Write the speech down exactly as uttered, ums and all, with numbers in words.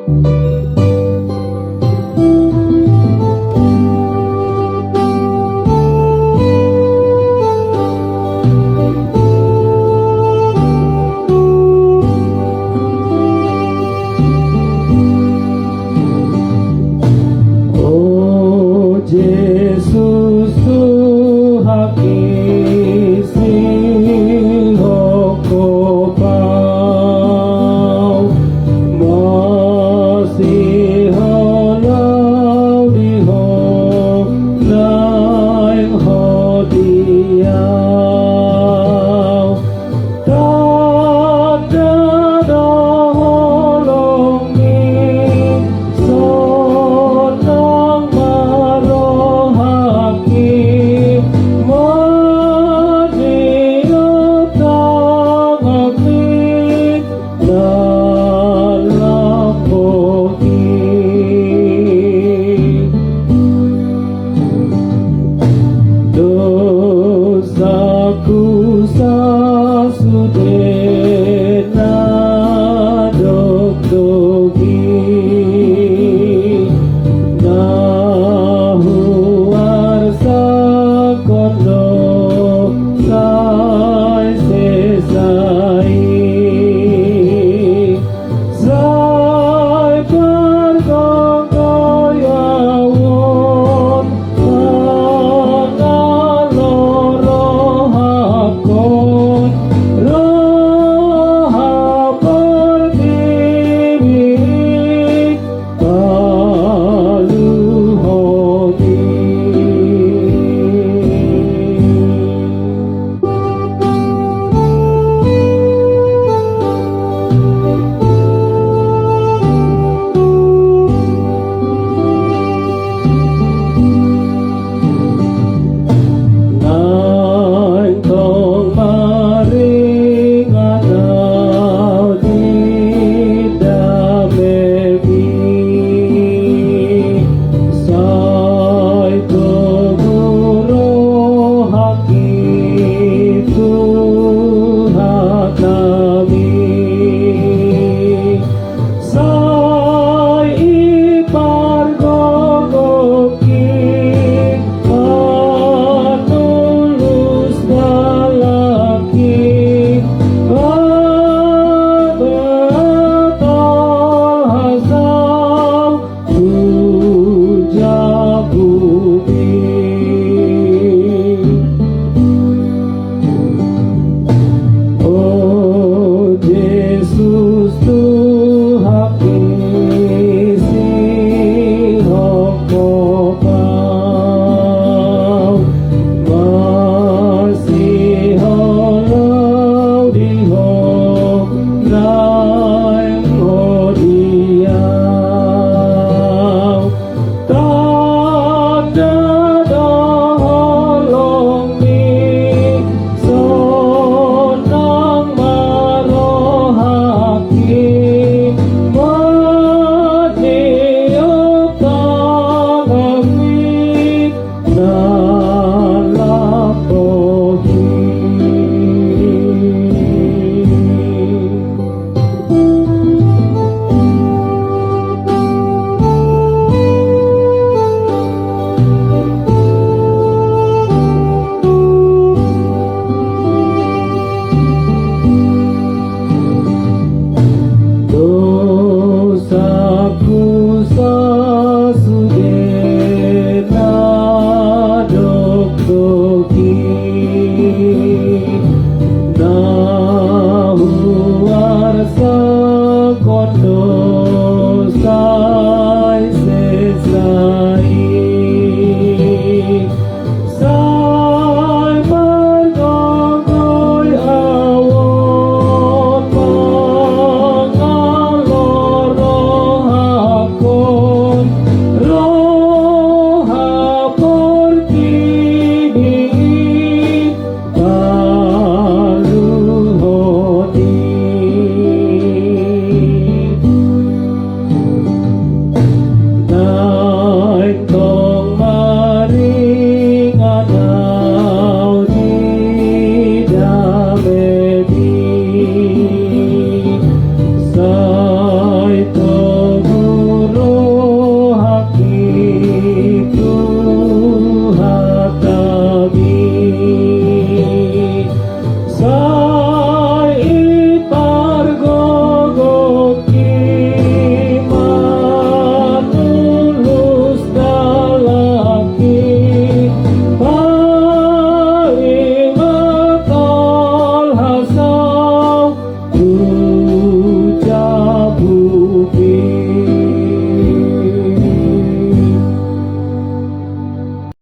O Jesus, Tuhanki, sihongkop au, masiholou di Ho, naeng Ho di au. Tanda do holongmi, sonang ma rohangki, molo didok tanganmi, dalan pogi. Dosaku sasude na dokdok i, na huarsangkon do sai sesa i. Sai pargogoi au on, mangalolo rohangkon, roha portibi i paluhon i. Naeng tong maringanan di damemi, sai togu rohangki Tuhan nami. Sai ipargogoi, manulus dalanki, abe tolhas au tu jabu i. O Jesus, Tuhanki, sihongkop au, masiholou di Ho, naeng Ho di au. Tanda do holongmi, sonang ma rohangki, molo didok tanganmi, dalan pogi. Dosaku sasude na dokdok i, na huarsangkon do